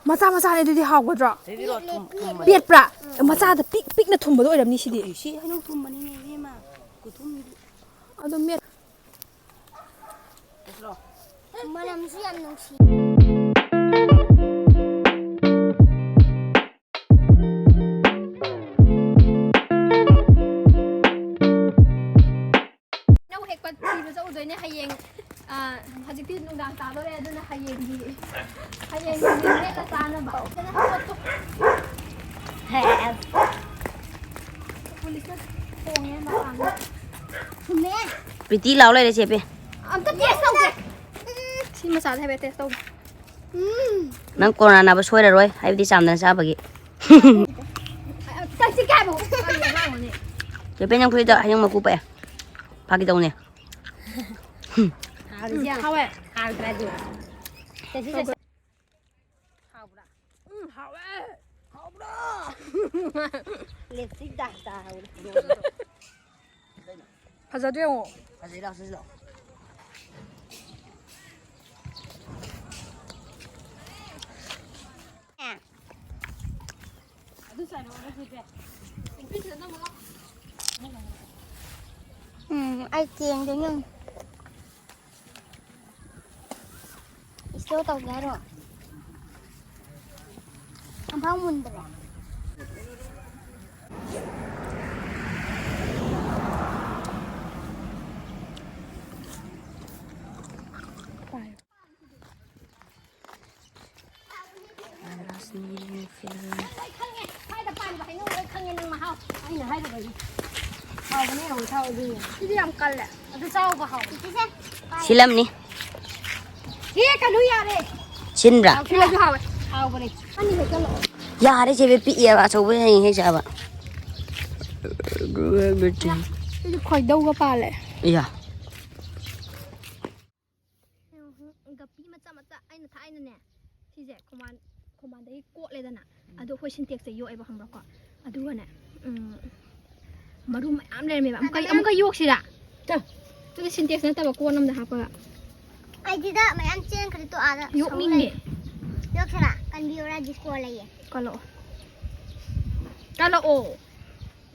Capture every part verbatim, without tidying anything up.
ꯃꯆꯥ ꯃꯆꯥꯅꯦ ꯑꯗꯨꯗꯤ ꯍꯥꯎꯒꯗ꯭ꯔꯣ? ꯄꯦꯠꯄ꯭ꯔꯥ? ꯃꯆꯥꯗ ꯄꯤꯛ ꯄꯤꯛꯅ ꯊꯨꯝꯕꯗꯣ ꯑꯣꯏꯔꯝꯅꯤ ꯁꯤꯗꯤ꯫ ꯁꯤ ꯍꯩꯅꯧ ꯊꯨꯝꯕꯅꯤꯅꯦ ꯏꯕꯦꯝꯃ꯫ ꯈꯨꯊꯨꯝꯗꯤ꯫ ꯑꯗꯣ ꯃꯦꯠ ꯃꯅꯝꯁꯨ ꯌꯥꯝ ꯅꯨꯡꯁꯤ꯫ ꯍꯩꯅꯧ ꯍꯦꯛꯄ ꯊꯤꯕ ꯆꯠꯂꯨꯗꯣꯏꯅꯦ ꯍꯌꯦꯡ꯫ ꯑꯥ, ꯍꯧꯖꯤꯛꯇꯤ ꯅꯨꯡꯗꯥꯡ ꯇꯥꯗꯣꯔꯦ, ꯑꯗꯨꯅ ꯍꯌꯦꯡꯒꯤ, ꯍꯌꯦꯡꯒꯤ ꯃꯦꯠꯂ ꯆꯥꯅꯕ꯫ ꯄꯨꯂꯤꯁꯅ ꯈꯣꯡꯉꯦ ꯃꯄꯥꯟꯗ꯫ ꯊꯨꯝꯃꯦ꯫ ꯄ꯭ꯔꯤꯇꯤ ꯂꯥꯎ ꯂꯩꯔꯦ ꯆꯦ ꯄꯦ꯫ ꯑꯝꯇ ꯇꯦꯁ ꯇꯧꯒꯦ꯫ ꯁꯤ ꯃꯆꯥꯗ ꯍꯥꯏꯐꯦꯠ ꯇꯦꯁ ꯇꯧꯒꯦ꯫ ꯎꯝ꯫ ꯅꯪ ꯀꯣꯔꯣꯅꯥ ꯅꯥꯕ ꯁꯣꯏꯔꯔꯣꯏ, ꯍꯥꯏꯕꯗꯤ ꯆꯥꯝꯗꯅ ꯆꯥꯕꯒꯤ꯫ ꯆꯠꯁꯤ ꯀꯌꯥꯕꯨ? ꯆꯦ ꯄꯦ, ꯅꯪ ꯐꯨꯔꯤꯠꯇꯣ ꯍꯌꯦꯡ ꯃꯀꯨ ꯄꯛꯑꯦ꯫ ꯐꯥꯒꯤ ꯇꯧꯅꯦ꯫ ꯍꯥꯎꯔꯤꯁꯦ ꯌꯥꯝ ꯍꯥꯎꯋꯦ꯫ ꯍꯥꯎꯇ꯭ꯔꯗꯤ꯫ ꯆꯠꯁꯤ, ꯆꯠꯁꯤ꯫ ꯍꯥꯎꯕ꯭ꯔꯥ? ꯎꯝ, ꯍꯥꯎꯋꯦ꯫ ꯍꯥꯎꯕ꯭ꯔꯥ? ꯂꯤꯞꯁꯇꯤꯛ ꯇꯥ ꯇꯥꯍꯧꯔꯦ꯫ ꯐꯖꯗ꯭ꯔꯣ ꯌꯦꯡꯉꯣ꯫ ꯐꯖꯩ, ꯂꯥꯛꯑꯣ, ꯆꯠꯁꯤ ꯂꯥꯛꯑꯣ꯫ ꯎꯝ, ꯑꯩ ꯀꯦꯡꯗꯣꯏꯅꯦ꯫ ꯏꯁꯇꯣꯔ ꯇꯧꯒꯦ ꯍꯥꯏꯔꯣ? ꯑꯝꯐꯥꯎ ꯃꯨꯟꯗ꯭ꯔꯦ꯫ ꯂꯣꯏ ꯈꯪꯉꯦ꯫ ꯁ꯭ꯋꯥꯏꯗ ꯄꯥꯟꯕ ꯍꯩꯅꯧ ꯂꯣꯏ ꯈꯪꯉꯦ ꯅꯪ ꯃꯍꯥꯎ꯫ ꯑꯩꯅ ꯍꯥꯏꯔꯨꯕꯒꯤ꯫ ꯍꯥꯎꯕꯅꯦ, ꯌꯦꯡꯉꯣ, ꯆꯥꯎ ꯑꯗꯨ ꯌꯦꯡꯉꯣ꯫ ꯁꯤꯗꯤ ꯌꯥꯝ ꯀꯜꯂꯦ꯫ ꯑꯗꯨ ꯆꯥꯎꯕ ꯍꯥꯎꯋꯦ꯫ ꯁꯤꯜꯂꯝꯅꯤ꯫ ꯍꯦꯛꯀꯅꯨ ꯌꯥꯔꯦ꯫ ꯁꯤꯟꯕ꯭ꯔꯥ? ꯁꯤꯜꯂꯁꯨ ꯍꯥꯎꯋꯦ꯫ ꯍꯥꯎꯕꯅꯦ꯫ ꯑꯅꯤ ꯍꯦꯛꯆꯜꯂꯛꯑꯣ꯫ ꯌꯥꯔꯦ ꯆꯦ ꯕꯦ, ꯄꯤꯛꯑꯦꯕ, ꯑꯆꯧꯕ ꯍꯌꯦꯡ ꯍꯦꯛ ꯆꯥꯕ꯫ ꯁꯤꯗꯤ ꯈꯣꯏꯗꯧꯒ ꯄꯥꯜꯂꯦ꯫ ꯏꯌꯥ꯫ ꯒꯞꯄꯤ ꯃꯆꯥ ꯃꯆꯥ ꯑꯩꯅ ꯊꯥꯏꯅꯅꯦ, ꯁꯤꯁꯦ ꯈꯣꯡꯕꯥꯟ, ꯈꯣꯡꯕꯥꯟꯗꯒꯤ ꯀꯣꯠꯂꯦꯗꯅ, ꯑꯗꯣ ꯑꯩꯈꯣꯏ ꯁꯤꯟꯇꯦꯛꯁꯇ ꯌꯣꯛꯑꯦꯕ, ꯈꯪꯕ꯭ꯔꯥꯀꯣ? ꯑꯗꯨꯒꯅꯦ, ꯎꯝ, ꯃꯔꯨ ꯃꯌꯥꯝ ꯂꯩꯔꯝꯃꯦꯕ꯫ ꯑꯃꯨꯛꯀ, ꯑꯃꯨꯛꯀ ꯌꯣꯛꯁꯤꯔꯥ? ꯇ꯫ ꯑꯗꯨꯗꯤ ꯁꯤꯟꯇꯦꯛꯁ ꯅꯠꯇꯕ ꯀꯣꯟ ꯑꯃꯗ ꯍꯥꯞꯄꯒ꯫ ꯑꯩꯗꯤꯗ ꯃꯌꯥꯝ ꯆꯦꯟꯈ꯭ꯔꯦ ꯇꯣ ꯑꯥꯗ ꯌꯣꯛꯅꯤꯡꯉꯦ꯫ ꯁꯧ ꯂꯩ꯫ ꯌꯣꯛꯁꯤꯔꯥ? ꯀꯟꯕꯤꯌꯨꯔꯥ? ꯗꯤꯁꯀꯣ ꯂꯩꯌꯦ꯫ ꯀꯜꯂꯛꯑꯣ꯫ ꯀꯜꯂꯛꯑꯣ꯫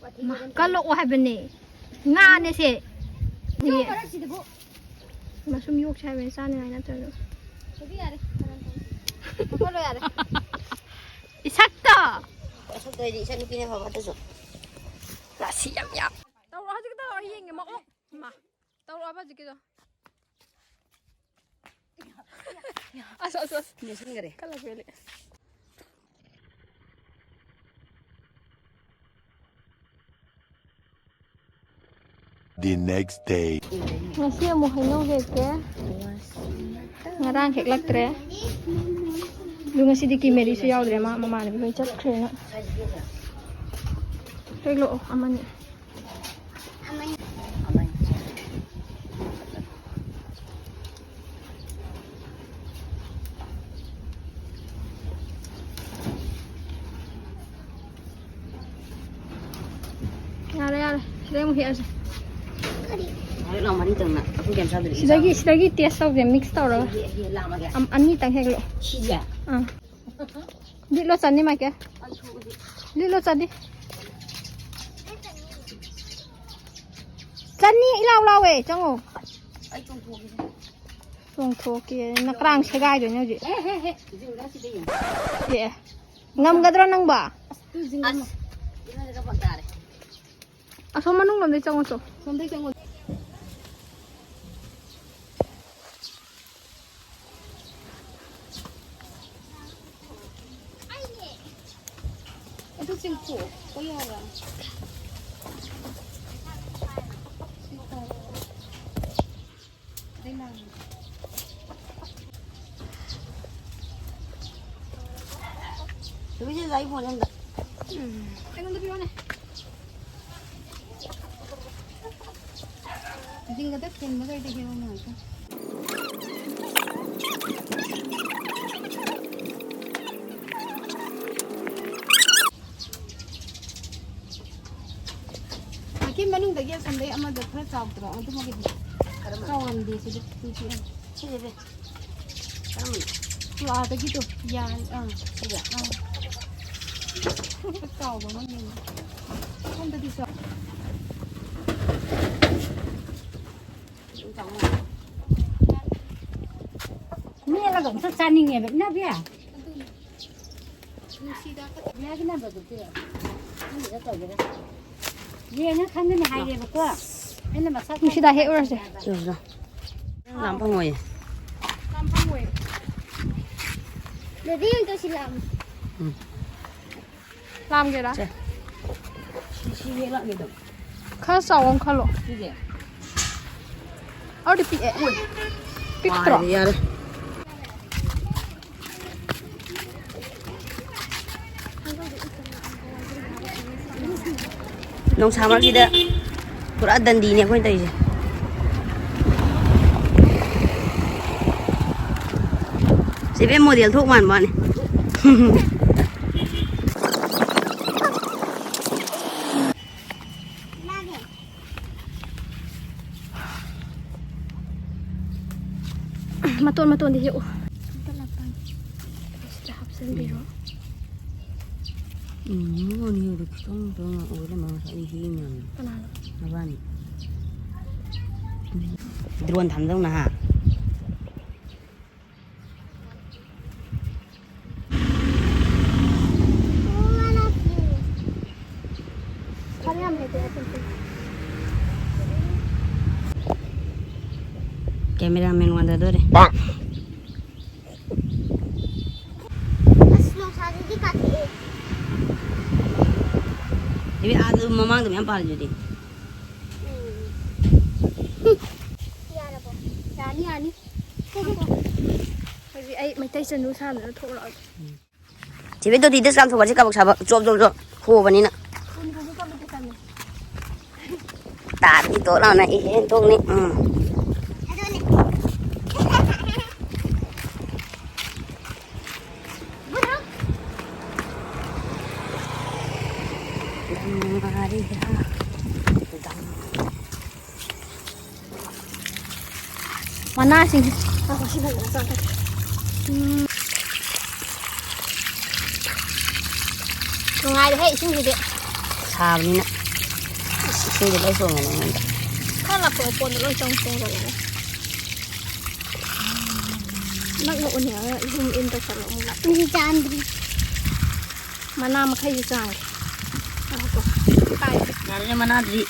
ꯋꯥꯊꯤ ꯃꯥ, ꯋꯥꯔꯦꯝ ꯀꯜꯂꯛꯑꯣ ꯍꯥꯏꯕꯅꯦ꯫ ꯉꯥꯅꯦ ꯁꯦ꯫ ꯌꯣꯡ ꯃꯔꯛꯁꯤꯗꯕꯨ꯫ ꯃꯁꯨꯝ ꯌꯣꯛꯁꯦ ꯍꯥꯏꯕꯅꯦ, ꯆꯥꯅꯤꯡꯉꯥꯏ ꯅꯠꯇ꯭ꯔꯁꯨ꯫ ꯊꯣꯏꯕꯤ ꯌꯥꯔꯦ꯫ ꯀꯛꯊꯠꯂꯣ ꯌꯥꯔꯦ꯫ ꯏꯁꯛꯇꯣ꯫ ꯏꯁꯛꯇꯣ ꯍꯥꯏꯗꯤ ꯏꯆꯟ ꯅꯨꯄꯤꯅ ꯐꯕ ꯑꯗꯨꯁꯨ꯫ ꯔꯥꯁꯤ ꯌꯥꯝ ꯌꯥꯝ꯫ ꯇꯧꯔꯣ ꯍꯧꯖꯤꯛ ꯇꯧꯔꯣ ꯌꯦꯡꯒꯦ ꯃꯑꯣꯡ꯫ ꯃꯥ꯫ ꯇꯧꯔꯛꯑꯣꯕ ꯍꯧꯖꯤꯛꯀꯤꯗꯣ꯫ ꯑꯁ, ꯑꯁ, ꯑꯁ꯫ ꯅꯦꯠꯁꯤꯟꯈꯔꯦ꯫ ꯀꯜꯂꯛ ꯄꯦꯜꯂꯦ꯫ The next day. ꯉꯁꯤ ꯑꯃꯨꯛ ꯍꯩꯅꯧ ꯍꯦꯛꯀꯦ꯫ ꯉꯔꯥꯡ ꯍꯦꯛꯂꯛꯇ꯭ꯔꯦ꯫ ꯑꯗꯨ ꯉꯁꯤꯗꯤ ꯀꯤꯃꯦꯔꯤꯁꯨ ꯌꯥꯎꯗ꯭ꯔꯦ, ꯃꯥ ꯃꯃꯥꯟꯅꯕꯤ ꯂꯣꯏ ꯆꯠꯈ꯭ꯔꯦꯅ꯫ ꯍꯦꯛꯂꯛꯑꯣ ꯑꯃꯅꯤ꯫ ꯌꯥꯔꯦ, ꯌꯥꯔꯦ꯫ ꯁꯤꯗꯩ ꯑꯃꯨꯛ ꯍꯦꯛꯑꯁꯦ꯫ ꯍꯣꯔꯦꯟ ꯂꯥꯎ ꯃꯔꯤꯇꯪꯅ꯫ ꯑꯩꯈꯣꯏ ꯀꯩꯝ ꯆꯥꯗꯕꯤ ꯁꯤꯗꯒꯤ, ꯏꯆꯥ ꯁꯤꯗꯒꯤ ꯇꯦꯁ ꯇꯧꯁꯦ, ꯃꯤꯛꯁ ꯇꯧꯔꯒ꯫ ꯍꯦꯛ, ꯍꯦꯛ ꯂꯥꯝꯃꯒꯦ꯫ ꯑꯝ-, ꯑꯅꯤꯇꯪ ꯍꯦꯛꯂꯛꯑꯣ꯫ ꯁꯤꯁꯦ? ꯑꯥ꯫ ꯂꯤꯠꯂꯣ ꯆꯟꯅꯤ, ꯃꯥꯏꯀꯦꯜ꯫ ꯑꯩ ꯁꯣꯛꯑꯗꯤ꯫ ꯂꯤꯠꯂꯣ ꯆꯟꯅꯤ꯫ ꯆꯟꯅꯤ ꯏꯂꯥꯎ ꯂꯥꯎꯋꯦ, ꯆꯪꯉꯣ꯫ ꯑꯩ ꯆꯣꯡꯊꯣꯛꯑꯒꯦ꯫ ꯆꯣꯡꯊꯣꯛꯀꯦ, ꯅꯀ꯭ꯔꯥꯡ ꯁꯦꯒꯥꯏꯗꯣꯏꯅꯦ ꯍꯧꯖꯤꯛ꯫ ꯍꯦ, ꯍꯦ, ꯍꯦ, ꯖꯤꯡꯒ ꯁꯤꯗ ꯌꯦꯡꯉꯣ꯫ ꯑꯦ, ꯉꯝꯒꯗ꯭ꯔꯣ ꯅꯪꯕꯣ? ꯑꯁ, ꯇꯨ ꯖꯤꯡꯒ ꯑꯃ꯫ ꯑꯁ, ꯏꯃꯥꯏꯗ ꯐꯔꯛ ꯇꯥꯔꯦ꯫ ꯑꯁꯣꯝ ꯃꯅꯨꯡ ꯂꯣꯝꯗꯩ ꯆꯪꯉꯣ ꯆꯣ꯫ ꯁꯣꯝꯗꯩ ꯆꯪꯉꯣ꯫ ꯑꯗꯨ ꯆꯤꯡꯊꯣꯛꯑꯣ ꯌꯥꯔ꯫ ꯁꯨꯕꯤꯁꯦ ꯑꯩ ꯐꯣꯟ ꯑꯝꯇ꯫ ꯎꯝ꯫ ꯑꯩꯉꯣꯟꯗ ꯄꯤꯔꯛꯑꯣꯅꯦ꯫ ꯖꯤꯡꯒꯗ ꯊꯤꯟꯕꯈꯩꯗꯤ ꯍꯦꯔꯣ ꯉꯥꯛꯇ꯫ ꯑꯀꯤ ꯃꯅꯨꯡꯗꯒꯤ ꯑꯁꯣꯝꯗꯒꯤ ꯑꯃꯗ ꯈꯔ ꯆꯥꯎꯗ꯭ꯔꯣ? ꯑꯗꯨꯃꯒꯤꯗꯤ ꯀꯔꯝꯕ? ꯆꯥꯎꯔꯝꯗꯦ ꯁꯤꯗꯤ꯫ ꯁꯤꯁꯦ ꯕꯦ꯫ ꯀꯔꯝꯕꯅꯣ? ꯑꯥꯗꯒꯤꯗꯣ ꯌꯥ-, ꯑꯥ, ꯁꯤꯗ, ꯑꯥ꯫ ꯈꯔ ꯆꯥꯎꯕ ꯑꯃ ꯌꯦꯡꯉꯣ꯫ ꯁꯣꯝꯗꯗꯤ ꯆꯥꯎ-, ꯃꯦꯠꯂꯒ ꯑꯝꯇ ꯆꯥꯅꯤꯡꯉꯦꯕ, ꯏꯅꯥꯎꯕꯤ꯫ ꯅꯨꯡꯁꯤꯗ꯫ ꯌꯥꯒꯤꯅꯕꯗꯨꯗꯤ ꯈꯪꯗꯦꯗ ꯇꯧꯒꯦꯔꯥ꯫ ꯌꯦꯡꯉ ꯈꯪꯒꯅꯤ ꯍꯥꯏꯔꯦꯕꯀꯣ꯫ ꯑꯩꯅ ꯃꯁꯛ ꯅꯨꯡꯁꯤꯗ ꯍꯦꯛꯎꯔꯁꯦ꯫ ꯆꯨꯝꯕ꯭ꯔꯣ? ꯂꯥꯝ ꯐꯪꯉꯣꯏꯌꯦ꯫ ꯂꯥꯝ ꯐꯪꯉꯣꯏ꯫ ꯕꯦꯕꯤ ꯑꯣꯏꯅ ꯇꯧꯁꯤꯜꯂꯛꯑꯣ꯫ ꯎꯝ꯫ ꯂꯥꯝꯒꯦꯔꯥ? ꯁꯦ꯫ ꯁꯤ, ꯁꯤ ꯍꯦꯛꯂꯛꯑꯒꯦ ꯑꯗꯨꯝ꯫ ꯈꯔ ꯆꯥꯎꯕ ꯑꯃ ꯈꯜꯂꯣ꯫ ꯁꯤꯁꯦ꯫ ꯑꯗꯨꯗꯤ ꯄꯤꯛꯑꯦ꯫ ꯎꯏ꯫ ꯄꯤꯛꯇ꯭ꯔꯣ? ꯄꯥꯏꯔꯦ, ꯌꯥꯔꯦ꯫ ꯅꯨꯡꯁꯥ ꯃꯔꯛꯁꯤꯗ ꯄꯨꯔꯥ ꯗꯟꯗꯤꯅꯦ ꯑꯩꯈꯣꯏꯅ ꯇꯧꯔꯤꯁꯦ꯫ ꯁꯤꯕꯦꯝ ꯃꯣꯗꯦꯜ ꯊꯣꯛ ꯃꯥꯟꯕ ꯋꯥꯅꯤ꯫ ꯃꯇꯣꯟ ꯃꯇꯣꯟꯗꯤ ꯍꯦꯛꯎ꯫ ꯁꯤꯗ ꯍꯥꯞꯆꯤꯟꯕꯤꯔꯣ꯫ ꯎꯝ, ꯃꯣꯏꯅꯤꯗꯣ ꯈꯤꯇꯪ ꯈꯤꯇꯪ ꯑꯣꯏꯔ ꯃꯥꯜꯂꯦ꯫ ꯑꯩ ꯍꯦꯛ ꯌꯦꯡꯉꯝꯃꯦ꯫ ꯀꯅꯥꯅꯣ? ꯅꯕꯥꯅꯤ꯫ ꯎꯝ꯫ ꯗ꯭ꯔꯣꯟ ꯊꯝꯗꯧꯅ ꯍꯥ? ꯀꯦꯃꯦꯔꯥꯃꯦꯟ ꯋꯥꯟꯊꯗꯣꯔꯦ꯫ ꯑꯁ, ꯅꯨꯡꯁꯥꯁꯤꯗꯤ ꯀꯥꯊꯦꯛꯑꯦ꯫ ꯏꯕꯦ, ꯑꯥꯗ ꯃꯃꯥꯡꯗ ꯃꯌꯥꯝ ꯄꯥꯜꯂꯤꯗꯨꯗꯤ꯫ ꯎꯝ꯫ ꯌꯥꯔꯕꯣ? ꯌꯥꯅꯤ, ꯌꯥꯅꯤ꯫ ꯍꯧꯖꯤꯛ ꯑꯩ ꯃꯩꯇꯩ ꯆꯅꯨ ꯁꯥꯟꯅꯅ ꯊꯣꯛꯂꯛꯑꯒꯦ꯫ ꯆꯦꯕꯤ, ꯇꯣꯇꯤꯗ ꯆꯥꯝꯊꯣꯛꯀꯁꯤ, ꯀꯕꯛ ꯁꯥꯕ ꯆꯣꯞ ꯆꯣꯞ ꯆꯣꯞ ꯍꯣꯕꯅꯤꯅ꯫ ꯇꯥꯔꯗꯤ ꯇꯣꯛ ꯂꯥꯎꯅ ꯏꯍꯦꯟ ꯊꯣꯛꯅꯤ꯫ ꯎꯝ꯫ ꯃꯅꯥꯁꯤꯡꯁꯦ꯫ ꯉꯥꯏꯈꯣ, ꯁꯤ ꯐꯖꯅ ꯆꯥꯊꯣꯛꯀꯦ꯫ ꯎꯝ꯫ ꯅꯨꯡꯉꯥꯏꯔꯦꯍꯦ ꯏꯁꯤꯡꯁꯤꯗꯤ꯫ ꯁꯥꯕꯅꯤꯅ꯫ ꯏꯁ, ꯏꯁꯤꯡꯁꯦ ꯂꯣꯏ ꯆꯣꯡꯉꯦ ꯑꯩꯉꯣꯟꯗ꯫ ꯈꯔ ꯂꯥꯞꯊꯣꯛꯑꯣ, ꯄꯣꯟꯗꯣ ꯂꯣꯏ ꯆꯣꯡ ꯆꯣꯡ ꯆꯣꯡꯉꯦ꯫ ꯅꯛꯅ ꯎꯅꯤꯡꯉꯒ zoom in ꯇꯧꯁꯜꯂꯣ ꯑꯃꯨꯛ ꯂꯥꯞ-, ꯃꯤ ꯆꯥꯝꯗ꯭ꯔꯤ꯫ ꯃꯅꯥ ꯃꯈꯩꯁꯨ ꯆꯥꯝꯒꯦ꯫ ꯉꯥꯏꯈꯣ꯫ ꯀꯥꯏ? ꯌꯥꯔꯦ, ꯃꯅꯥꯗꯨꯗꯤ꯫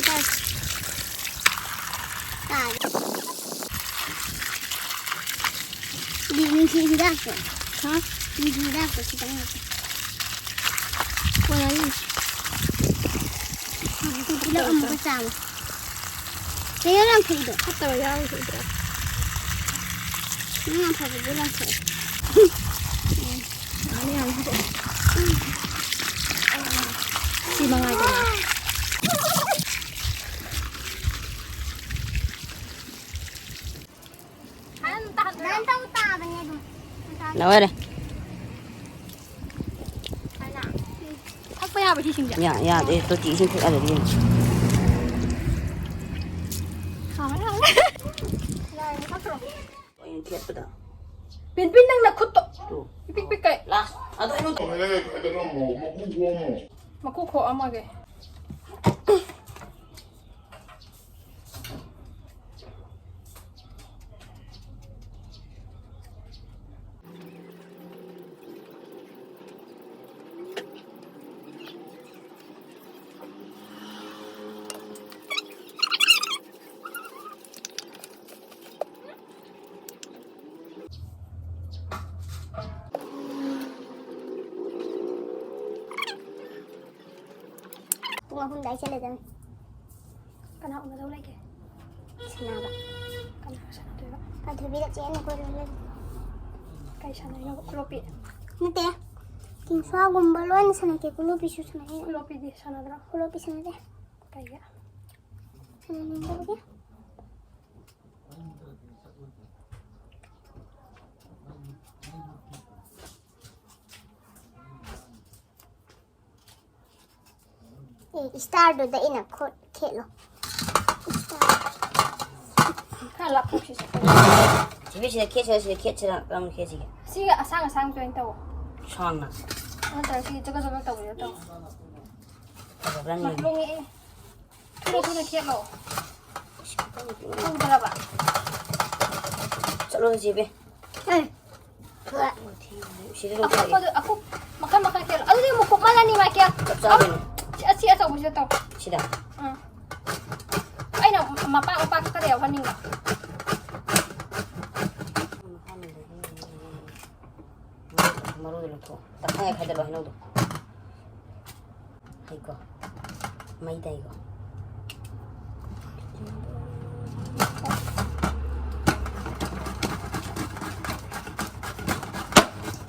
ꯀꯥꯏ? ꯀꯥꯏ? ꯕꯤ ꯅꯨꯡꯁꯤ ꯍꯤꯗꯥꯛꯇꯣ꯫ ꯍꯥ? ꯅꯨꯡꯁꯤ ꯍꯤꯗꯥꯛꯇꯣ ꯈꯤꯇꯪ ꯍꯥꯞꯄꯣ꯫ ꯀꯣꯟꯅꯅꯤ꯫ ꯑꯗꯨ ꯄꯨꯂꯞ ꯑꯃꯨꯛꯀ ꯆꯥꯝꯃꯣ꯫ ꯀꯩꯅꯣ ꯂꯪꯊꯣꯛꯏꯗꯣ? ꯐꯠꯇꯕ ꯌꯥꯎꯔꯤꯗꯣ ꯎꯗ꯭ꯔꯣ? ꯅꯪ ꯑꯐꯕꯗꯨ ꯂꯪꯊꯣꯛꯑꯦ꯫ ꯌꯥꯅꯤ, ꯌꯥꯅꯤ, ꯍꯥꯄꯛꯑꯣ꯫ ꯁꯤ ꯃꯉꯥꯏꯗꯅ꯫ ꯂꯣꯏꯔꯦ꯫ ꯊꯛꯄ ꯌꯥꯕ ꯏꯁꯤꯡꯁꯦ? ꯌꯥ-, ꯌꯥꯗꯦ꯫ ꯇꯣꯇꯤ ꯏꯁꯤꯡ ꯊꯛꯑꯗꯤ ꯌꯦꯡꯉꯨ꯫ ꯍꯥꯎꯔꯦ, ꯍꯥꯎꯔꯦ꯫ ꯌꯥꯔꯦ, ꯊꯛꯈ꯭ꯔꯣ꯫ ꯑꯩꯅ ꯊꯦꯠꯄꯗ꯫ ꯄꯤꯟꯄꯤꯟ, ꯅꯪ ꯅꯈꯨꯠꯇꯣ꯫ ꯇꯨ꯫ ꯏꯄꯤꯛ ꯄꯤꯛꯀꯩ꯫ ꯂꯥꯁ꯫ ꯑꯗꯣ ꯑꯩꯉꯣꯟꯗ ꯃꯀꯨ ꯈꯣꯛꯑꯝꯃꯒꯦ꯫ ꯄꯨꯡ ꯑꯍꯨꯝꯗ ꯑꯩ ꯆꯠꯂꯗꯝꯅꯤ꯫ ꯀꯅꯥ ꯎꯅꯗꯧ ꯂꯩꯒꯦ? ꯁꯥꯟꯅꯕ꯫ ꯀꯅꯥꯒ ꯁꯥꯟꯅꯗꯣꯏꯕ? ꯑꯊꯣꯏꯕꯤꯒ ꯆꯦꯟꯅ ꯀꯣꯏꯔꯨꯔ ꯂꯩ꯫ ꯀꯩ ꯁꯥꯟꯅꯩꯅꯣꯕ? ꯈꯨꯂꯣꯞꯄꯤ? ꯅꯠꯇꯦ꯫ ꯀꯤꯡꯐꯥꯒꯨꯝꯕ ꯂꯣꯏꯅ ꯁꯥꯟꯅꯩ꯫ ꯀꯦꯀꯨ ꯂꯣꯞꯄꯤꯁꯨ ꯁꯥꯟꯅꯩ꯫ ꯈꯨꯂꯣꯞꯄꯤꯗꯤ ꯁꯥꯟꯅꯗ꯭ꯔꯣ? ꯈꯨꯂꯣꯞꯄꯤ ꯁꯥꯟꯅꯗꯦ꯫ ꯀꯩꯒꯤ? ꯁꯥꯟꯅꯅꯤꯡꯗꯕꯒꯤ꯫ ꯑꯦ, ꯏꯁꯇꯥꯔꯗꯨꯗ ꯑꯩꯅ ꯈꯨꯠ ꯈꯦꯠꯂꯣ꯫ ꯈꯔ ꯂꯥꯞꯊꯣꯛꯁꯤꯁꯦ꯫ ꯁꯤꯕꯤ, ꯁꯤꯗ ꯈꯦꯠꯁꯤꯔ, ꯁꯤꯗ ꯈꯦꯠꯁꯤꯔ, ꯀꯔꯝꯅ ꯈꯦꯠꯁꯤꯒꯦ? ꯁꯤꯒ ꯑꯁꯥꯡ ꯑꯁꯥꯡꯕꯗꯣ ꯑꯣꯏꯅ ꯇꯧꯋꯣ꯫ ꯁꯥꯡꯅ꯫ ꯅꯠꯇ꯭ꯔꯒ ꯁꯤ ꯆꯒꯠ ꯆꯒꯠ ꯇꯧꯕꯤꯗꯣ ꯇꯧ꯫ ꯐꯖꯕ꯭ꯔꯥ ꯌꯦꯡꯒꯦ꯫ ꯂꯣꯡꯉꯛꯑꯦ꯫ ꯊꯨꯅ ꯊꯨꯅ ꯈꯦꯠꯂꯣ꯫ ꯊꯨꯗ꯭ꯔꯕ? ꯆꯠꯂꯣ ꯆꯦꯕꯦ꯫ ꯑꯦ꯫ ꯁꯤꯗ ꯑꯗꯨꯝ ꯈꯦꯠꯂꯣ꯫ ꯑꯀꯨꯞꯄꯗꯨ, ꯑꯀꯨꯞ-, ꯃꯈꯜ ꯃꯈꯜ ꯈꯦꯠꯂꯣ꯫ ꯑꯗꯨꯗꯤ ꯑꯃꯨꯛ ꯀꯨꯞꯃꯜꯂꯅꯤ, ꯃꯥꯏꯀꯦꯜ꯫ ꯆꯞ ꯆꯥꯗꯣꯏꯅꯦ꯫ ꯑꯁꯤ, ꯑꯁꯤ ꯑꯆꯧꯕꯁꯤꯗ ꯇꯧ꯫ ꯁꯤꯗ? ꯑꯥ꯫ ꯑꯩꯅ ꯃꯄꯥꯛ ꯃꯄꯥꯛ ꯈꯔ ꯌꯥꯎꯍꯟꯅꯤꯡꯕ꯫ ꯃꯔꯨꯗꯣ ꯂꯧꯊꯣꯛꯑꯣ꯫ ꯇꯪꯈꯥꯏ ꯈꯥꯏꯗꯠꯂꯣ ꯍꯩꯅꯧꯗꯣ꯫ ꯍꯩꯀꯣ꯫ ꯃꯩ ꯇꯥꯏꯀꯣ꯫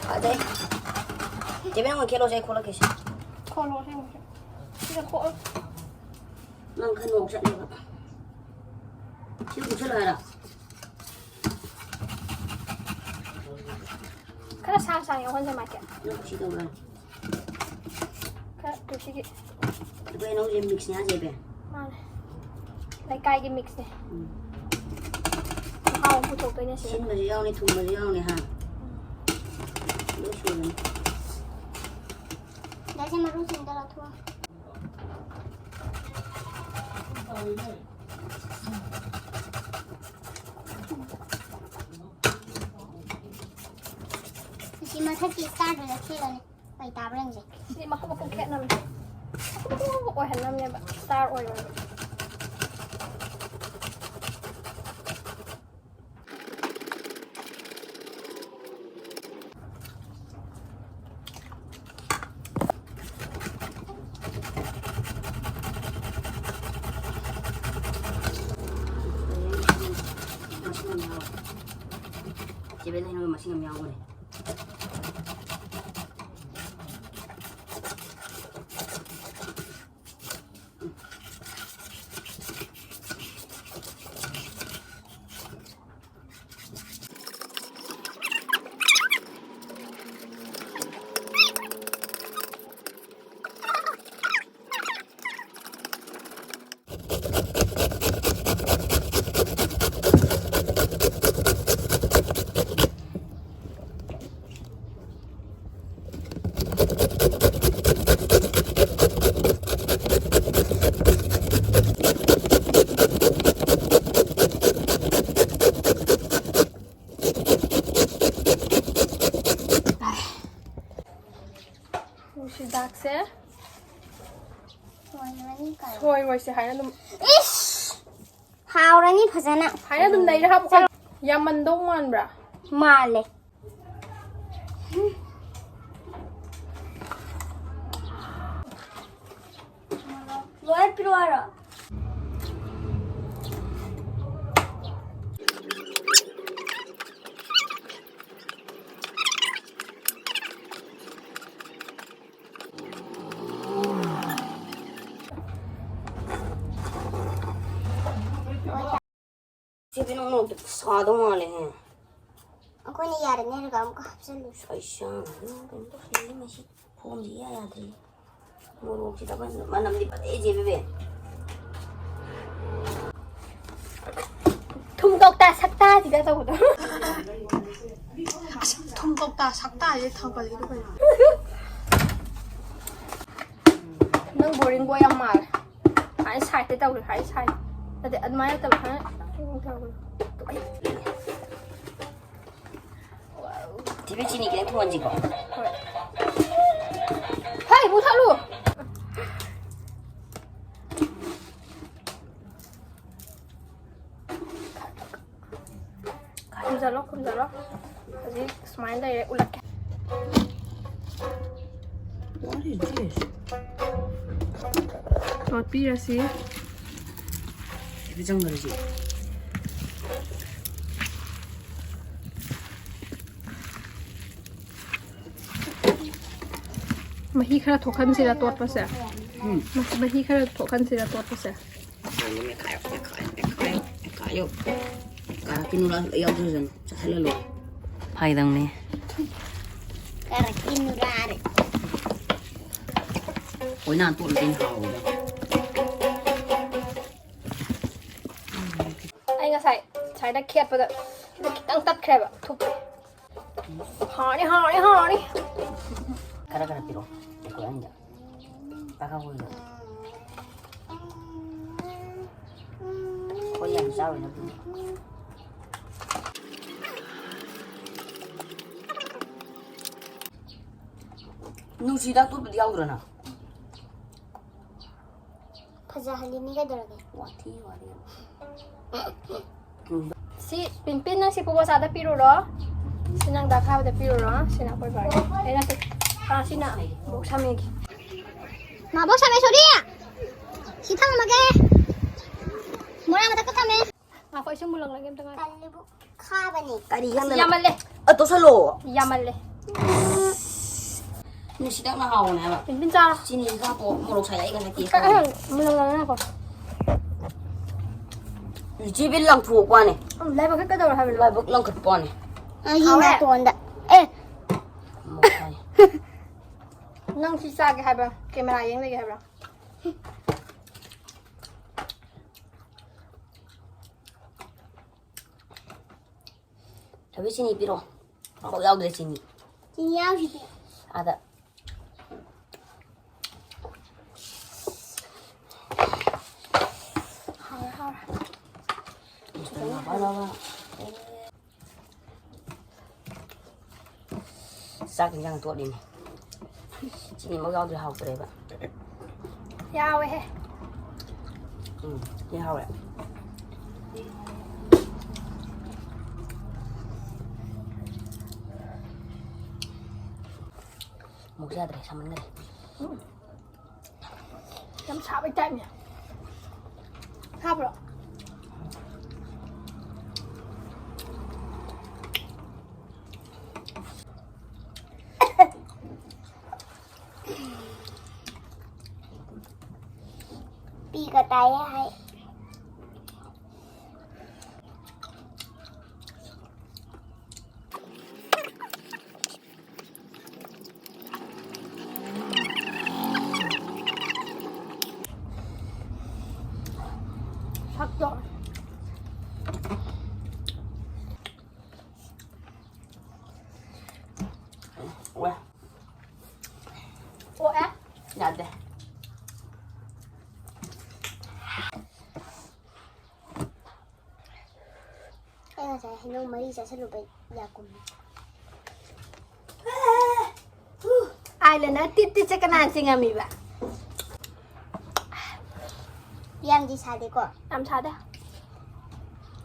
ꯐꯖꯩ꯫ ꯆꯦ ꯕꯦꯝꯃ ꯈꯦꯠꯂꯣꯁꯦ, ꯑꯩ ꯈꯣꯠꯂꯛꯀꯦꯁꯦ꯫ ꯈꯣꯠꯂꯣ, ꯑꯁꯦꯡꯕꯁꯦ꯫ ꯁꯤꯗ ꯈꯣꯠꯂꯣ꯫ ꯅꯪ ꯈꯔ ꯅꯣꯛ ꯆꯠꯂꯦꯕ꯫ ꯁꯤ ꯈꯣꯠꯆꯜꯂꯣ ꯍꯥꯏꯔꯣ? ꯈꯔ ꯁꯥꯡ ꯁꯥꯡ ꯌꯥꯎꯍꯟꯁꯦ, ꯃꯥꯏꯀꯦꯜ꯫ ꯅꯪ ꯁꯤ ꯇꯧꯔꯣ꯫ ꯈꯔ ꯇꯨ ꯁꯤꯒꯤ꯫ ꯑꯩꯈꯣꯏ ꯍꯩꯅꯧꯁꯦ mix ꯅꯦ ꯍꯥꯏꯁꯦ, ꯏꯕꯦꯝ꯫ ꯃꯥꯅꯦ꯫ ꯂꯩꯀꯥꯏꯒꯤ mix ꯅꯦ꯫ ꯎꯝ꯫ ꯃꯍꯥꯎ ꯑꯃ ꯄꯨꯊꯣꯛꯇꯣꯏꯅꯦ ꯁꯤꯗ꯫ ꯁꯤꯟꯕꯁꯨ ꯌꯥꯎꯅꯤ, ꯊꯨꯝꯕꯁꯨ ꯌꯥꯎꯅꯤ, ꯍꯥ? ꯎꯝ꯫ ꯂꯣꯏ ꯁꯨꯔꯅꯤ꯫ ꯗꯥ, ꯁꯤ ꯃꯔꯨꯁꯤꯡꯗꯣ ꯂꯧꯊꯣꯛꯑꯣ꯫ ꯁꯤ ꯃꯊꯛꯀꯤ star ꯗꯨ ꯂꯧꯊꯣꯛꯑꯅꯤ꯫ ꯀꯩ ꯇꯥꯕ꯭ꯔꯥ ꯌꯦꯡꯁꯦ꯫ ꯁꯤ ꯃꯀꯨꯞ ꯃꯀꯨꯞ ꯈꯦꯠꯅꯕꯅꯦ꯫ ꯃꯀꯨꯞ ꯃꯀꯨꯞ ꯑꯣꯏꯍꯜꯂꯝꯅꯦꯕ, star ꯑꯣꯏꯔꯣꯏꯕ꯫ ꯆꯦ ꯕꯦꯟ, ꯍꯩꯅꯧ ꯃꯁꯤꯡ ꯑꯃ ꯌꯥꯎꯕꯅꯦ꯫ ꯆꯥꯛꯁꯦ ꯁꯣꯏꯔꯣꯏꯁꯦ ꯍꯥꯏꯅ ꯑꯗꯨꯝ, ꯏꯁ! ꯍꯥꯎꯔꯅꯤ ꯐꯖꯅ꯫ ꯍꯥꯏꯅ ꯑꯗꯨꯝ ꯅꯩꯔ ꯍꯥꯞꯄꯨ꯫ ꯌꯥꯝꯃꯟꯗꯧ ꯃꯥꯟꯕ꯭ꯔꯥ? ꯃꯥꯜꯂꯦ꯫ ꯂꯣꯏ ꯄꯤꯔꯛꯑꯣ ꯍꯥꯏꯔꯣ? ꯁꯤꯗꯤ ꯅꯪ ꯃꯣꯔꯣꯛꯇꯤ ꯁꯥꯗꯧ ꯃꯥꯜꯂꯦꯍꯦ꯫ ꯑꯩꯈꯣꯏꯅ ꯌꯥꯔꯅꯤ ꯍꯥꯏꯔꯒ ꯑꯃꯨꯛꯀ ꯍꯥꯞꯆꯜꯂꯨ꯫ ꯑꯩ ꯁꯥ-, ꯅꯪ ꯀꯩꯅꯣ ꯇꯧꯁꯜꯂꯦ, ꯃꯁꯤ ꯐꯣꯝꯁꯤ ꯏꯌꯥ ꯌꯥꯗ꯭ꯔꯦ꯫ ꯃꯣꯔꯣꯛꯁꯤꯗ ꯃꯅꯝꯗꯤ ꯐꯖꯩ ꯆꯦ ꯕꯦꯕꯦ꯫ ꯊꯨꯝ ꯀꯧꯇꯥ ꯁꯛꯇꯥꯁꯤꯒ ꯇꯧꯕꯗꯣ꯫ ꯑꯁ, ꯊꯨꯝ ꯀꯧꯇꯥ ꯁꯛꯇꯥꯁꯦ ꯊꯥꯡꯒꯠꯂꯛꯏꯗꯣ ꯀꯩꯅꯣ? ꯅꯪ boring boy ꯌꯥꯝ ꯃꯥꯜꯂꯦ꯫ ꯍꯥꯏ ꯁꯥꯏꯗꯇ ꯇꯧꯔꯦ, ꯍꯥꯏ ꯁꯥꯏꯗ꯫ ꯅꯠꯇꯦ, ꯑꯗꯨꯃꯥꯏꯅ ꯅꯠꯇꯕ, ꯍꯥꯏ ꯇꯧꯔꯦ꯫ ꯊꯤꯕꯤ ꯆꯤꯅꯤ ꯈꯤꯇꯪ ꯊꯣꯡꯍꯟꯁꯤꯀꯣ꯫ ꯍꯣꯏ꯫ ꯍꯩ, ꯃꯨꯊꯠꯂꯨ! ꯈꯨꯝꯖꯜꯂꯣ, ꯈꯨꯝꯖꯜꯂꯣ꯫ ꯍꯧꯖꯤꯛ ꯁꯨꯃꯥꯏꯅ ꯂꯩꯔꯦ, ꯎꯠꯂꯛꯀꯦ꯫ What is this? ꯇꯣꯠꯄꯤꯔꯁꯤ꯫ ꯁꯤꯗ ꯆꯪꯗꯔꯁꯤ꯫ ꯃꯍꯤ ꯈꯔ ꯊꯣꯛꯍꯟꯁꯤꯔ ꯇꯣꯠꯄꯁꯦ? ꯎꯝ꯫ ꯃꯍꯤ ꯈꯔ ꯊꯣꯛꯍꯟꯁꯤꯔ ꯇꯣꯠꯄꯁꯦ? ꯃꯦꯠꯈꯥꯏꯌꯣ, ꯃꯦꯠꯈꯥꯏꯌꯣ, ꯃꯦꯠꯈꯥꯏꯌꯣ, ꯃꯦꯠꯈꯥꯏꯌꯣ꯫ ꯀꯥꯔꯛꯀꯤ ꯅꯨꯔꯥ ꯌꯥꯎꯖꯁꯅꯨ, ꯆꯥꯁꯤꯜꯍꯜꯂꯣ꯫ ꯐꯥꯒꯤꯗꯧꯅꯦ꯫ ꯀꯥꯔꯛꯀꯤ ꯅꯨꯔꯥꯔꯦ꯫ ꯑꯣꯏꯅꯥ ꯇꯣꯠꯂꯗꯤ ꯍꯥꯎꯋꯤꯗ꯫ ꯑꯩ ꯉꯁꯥꯏ ꯁ꯭ꯋꯥꯏꯗ ꯈꯦꯠꯄꯗ ꯁꯤꯗ ꯈꯤꯇꯪ ꯇꯠꯈ꯭ꯔꯦꯕ, ꯊꯨꯞꯄꯦ꯫ ꯍꯥꯎꯔꯅꯤ, ꯍꯥꯎꯔꯅꯤ, ꯍꯥꯎꯔꯅꯤ꯫ ꯈꯔ ꯈꯔ ꯄꯤꯔꯛꯑꯣ, ꯑꯩꯈꯣꯏ ꯑꯍꯨꯝꯗ꯫ ꯇꯥꯈꯥꯎ ꯑꯣꯏꯅ꯫ ꯑꯩꯈꯣꯏ ꯌꯥꯝ ꯆꯥꯔꯣꯏꯗ ꯑꯗꯨꯗꯤ꯫ ꯅꯨꯡꯁꯤꯗꯥꯛ ꯇꯣꯠꯄꯗꯤ ꯌꯥꯎꯗ꯭ꯔꯣ ꯅꯪ? ꯐꯖꯍꯜꯂꯤꯅꯤ ꯀꯩꯗꯧꯔꯒꯦ? ꯋꯥꯊꯤ ꯋꯥꯔꯦꯝ꯫ ꯁꯤ ꯄꯤꯟꯄꯤꯟ, ꯅꯪ ꯁꯤ ꯄꯨꯕꯣꯆꯥꯗ ꯄꯤꯔꯨꯔꯣ꯫ ꯁꯤ ꯅꯪ ꯗꯥ ꯈꯥꯕꯗ ꯄꯤꯔꯨꯔꯣ꯫ ꯁꯤꯅ ꯑꯩꯈꯣꯏ ꯕꯥꯒꯤ꯫ ꯑꯩ ꯅꯠꯇꯦ꯫ ꯑꯥ, ꯁꯤꯅ ꯕꯣꯛ ꯁꯥꯃꯦꯒꯤ꯫ ꯃꯥꯕꯣꯛ ꯁꯥꯃꯦ, ꯁꯣꯔꯤ! ꯁꯤ ꯊꯝꯃꯒꯦ꯫ ꯃꯣꯔꯥ ꯃꯊꯛꯇ ꯊꯝꯃꯦ꯫ ꯉꯥꯏꯈꯣ, ꯑꯩ ꯁꯨꯝ ꯃꯨꯜꯂꯛꯂꯒꯦ ꯑꯝꯇ ꯉꯥꯏꯈꯣ꯫ ꯇꯜꯂꯤꯕꯨ ꯈꯥꯕꯅꯤ꯫ ꯀꯔꯤ ꯑꯁ, ꯈꯪꯗꯅ? ꯌꯥꯝꯃꯜꯂꯦ꯫ ꯑ, ꯇꯣꯠꯁꯜꯂꯣ꯫ ꯌꯥꯝꯃꯜꯂꯦ꯫ ꯅꯨꯡꯁꯤꯗꯥꯛꯅ ꯍꯥꯎꯕꯅꯦ ꯍꯥꯏꯕ꯫ ꯄꯤꯟꯄꯤꯟ ꯆꯥꯔꯣ꯫ ꯆꯤꯅꯤ ꯈꯔ ꯍꯥꯞꯄꯣ, ꯃꯣꯔꯣꯛ ꯁꯥꯏ ꯑꯩꯒ ꯅꯠꯇꯦ꯫ ꯀ-, ꯑ, ꯃꯨꯜꯂꯛꯂꯒꯦ ꯉꯥꯏꯈꯣ꯫ ꯂꯤꯆꯤꯕꯤ ꯂꯪꯊꯣꯛꯄꯅꯦ꯫ ꯂꯥꯏꯕꯛꯁꯦ ꯀꯩꯗꯧꯔꯦ ꯍꯥꯏꯕꯅꯣ? ꯂꯥꯏꯕꯛ ꯂꯪꯈꯠꯄꯅꯦ꯫ ꯑꯩꯒꯤ ꯍꯥꯎꯔꯦ? ꯅꯥꯇꯣꯟꯗ꯫ ꯑꯦ꯫ ꯃꯣꯔꯣꯛ ꯁꯥꯏ꯫ ꯅꯪ ꯁꯤ ꯆꯥꯒꯦ ꯍꯥꯏꯕ꯭ꯔꯥ? ꯀꯦꯃꯦꯔꯥ ꯌꯦꯡ ꯂꯩꯒꯦ ꯍꯥꯏꯕ꯭ꯔꯥ? ꯊꯕꯤ ꯆꯤꯅꯤ ꯄꯤꯔꯛꯑꯣ꯫ ꯑꯃꯐꯥꯎ ꯌꯥꯎꯗ꯭ꯔꯦ ꯆꯤꯅꯤ꯫ ꯆꯤꯅꯤ ꯌꯥꯎꯁꯤꯗꯤ꯫ ꯑꯥꯗ꯫ ꯍꯥꯎꯔꯦ, ꯍꯥꯎꯔꯦ꯫ ꯆꯥꯛ ꯏꯟꯖꯥꯡ ꯇꯣꯠꯂꯤꯅꯦ꯫ ꯆꯤꯅꯤ ꯑꯃ ꯌꯥꯎꯗ꯭ꯔꯦ ꯍꯥꯎꯇ꯭ꯔꯦꯕ꯫ ꯌꯥꯎꯋꯦꯍꯦ꯫ ꯎꯝ, ꯁꯤ ꯍꯥꯎꯔꯦ꯫ ꯑꯃꯨꯛ ꯆꯥꯗ꯭ꯔꯦ, ꯁꯥꯃꯟꯈꯔꯦ꯫ ꯎꯝ꯫ ꯌꯥꯝ ꯁꯥꯕꯩ ꯇꯥꯏꯞꯅꯦ꯫ ꯁꯥꯕ꯭ꯔꯣ? ꯄꯤꯒ ꯇꯥꯏꯌꯦ ꯍꯥꯏ꯫ ꯁꯛꯇꯣ꯫ ꯑꯣꯛꯑꯦ꯫ ꯌꯥꯗꯦ꯫ ꯑꯩ ꯉꯁꯥꯏ ꯍꯩꯅꯧ ꯃꯔꯤ ꯆꯥꯁꯤꯜꯂꯨꯕꯩ ꯌꯥ ꯀꯨꯝꯃꯦ꯫ ꯂꯩꯅ ꯇꯤꯠ ꯇꯤꯠꯁꯦ ꯀꯅꯥꯅ ꯆꯤꯡꯉꯝꯃꯤꯕ? ꯌꯥꯝꯗꯤ ꯁꯥꯗꯦꯀꯣ? ꯌꯥꯝ ꯁꯥꯗꯦ꯫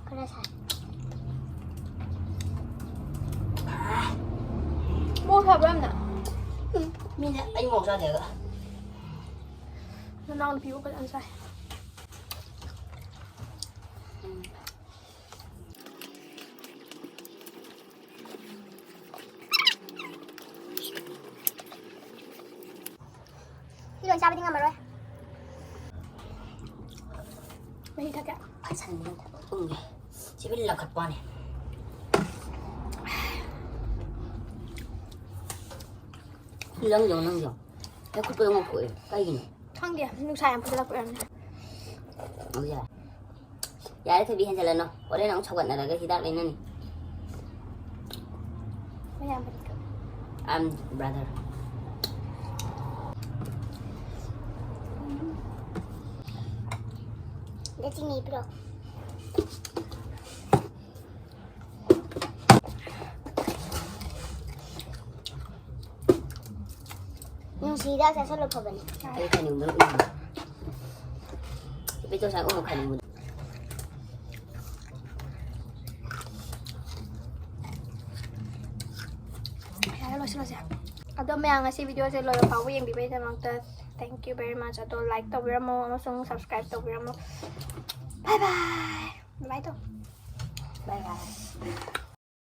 ꯈꯔ ꯁꯥꯏ꯫ ꯃꯣꯔꯣꯛ ꯁꯥꯕ꯭ꯔꯥ ꯌꯥꯝꯅ? ꯎꯝ, ꯃꯤꯅ ꯑꯩ ꯃꯣꯔꯣꯛ ꯆꯥꯗꯦ ꯍꯥꯏꯕ꯫ ꯅꯅꯥꯎ ꯅꯨꯄꯤꯕꯨ ꯐꯖꯅ ꯆꯥꯏ꯫ ꯎꯝ꯫ ꯁꯤ ꯂꯣꯏ ꯆꯥꯕꯗꯤ ꯉꯝꯃꯔꯣꯏ꯫ ꯃꯍꯤ ꯊꯛꯀꯦ꯫ ꯐꯠꯁꯟꯕ ꯊꯛꯄ ꯇꯨꯝꯒꯦ꯫ ꯁꯤꯕꯨ ꯂꯪꯈꯠꯄ ꯋꯥꯅꯤ꯫ ꯅꯪ ꯌꯦꯡꯉꯣ, ꯅꯪ ꯌꯦꯡꯉꯣ꯫ ꯅꯈꯨꯠꯇꯣ ꯉꯧꯊꯣꯛꯑꯦ꯫ ꯀꯩꯒꯤꯅꯣ? ꯈꯪꯗꯦ, ꯅꯨꯡꯁꯥ ꯌꯥꯝ ꯐꯨꯖꯜꯂꯛꯄ ꯑꯣꯏꯔꯝꯅꯤ꯫ ꯑꯣ, ꯌꯥꯔꯦ꯫ ꯌꯥꯔꯦ, ꯊꯣꯏꯕꯤ, ꯍꯦꯟꯖꯜꯂꯅꯨ꯫ ꯍꯣꯔꯦꯟ ꯑꯃꯨꯛ ꯁꯧꯒꯠꯅꯔꯒ ꯍꯤꯗꯥꯛ ꯂꯩꯅꯅꯤ꯫ ꯃꯌꯥꯝꯕꯗꯤ ꯀ- I'm brother. ꯗ ꯆꯤꯅꯤ ꯄꯤꯔꯛꯑꯣ꯫ ꯅꯨꯡꯁꯤꯗ ꯆꯥꯁꯜꯂꯣ ꯐꯕꯅꯤ꯫ ꯑꯩ ꯈꯥꯏꯅꯤꯡꯕꯅ ꯎꯏ꯫ ꯏꯕꯦꯇꯣꯟ ꯁꯥꯏ ꯎꯃꯨꯛ ꯈꯥꯏꯅꯤꯡꯕꯅ꯫ ꯌꯥꯔꯦ, ꯂꯣꯏꯁꯤꯜꯂꯁꯦ꯫ ꯑꯗꯣ ꯃꯌꯥꯝ, ꯉꯁꯤ video ꯁꯦ ꯂꯣꯏꯕ ꯐꯥꯎꯕ ꯌꯦꯡꯕꯤꯕꯒꯤꯗꯃꯛꯇ thank you very much꯫ ꯑꯗꯣ like ꯇꯧꯕꯤꯔꯝꯃꯣ ꯑꯃꯁꯨꯡ subscribe ꯇꯧꯕꯤꯔꯝꯃꯣ꯫ Bye bye꯫ Bye bye ꯇꯧ꯫ Bye bye꯫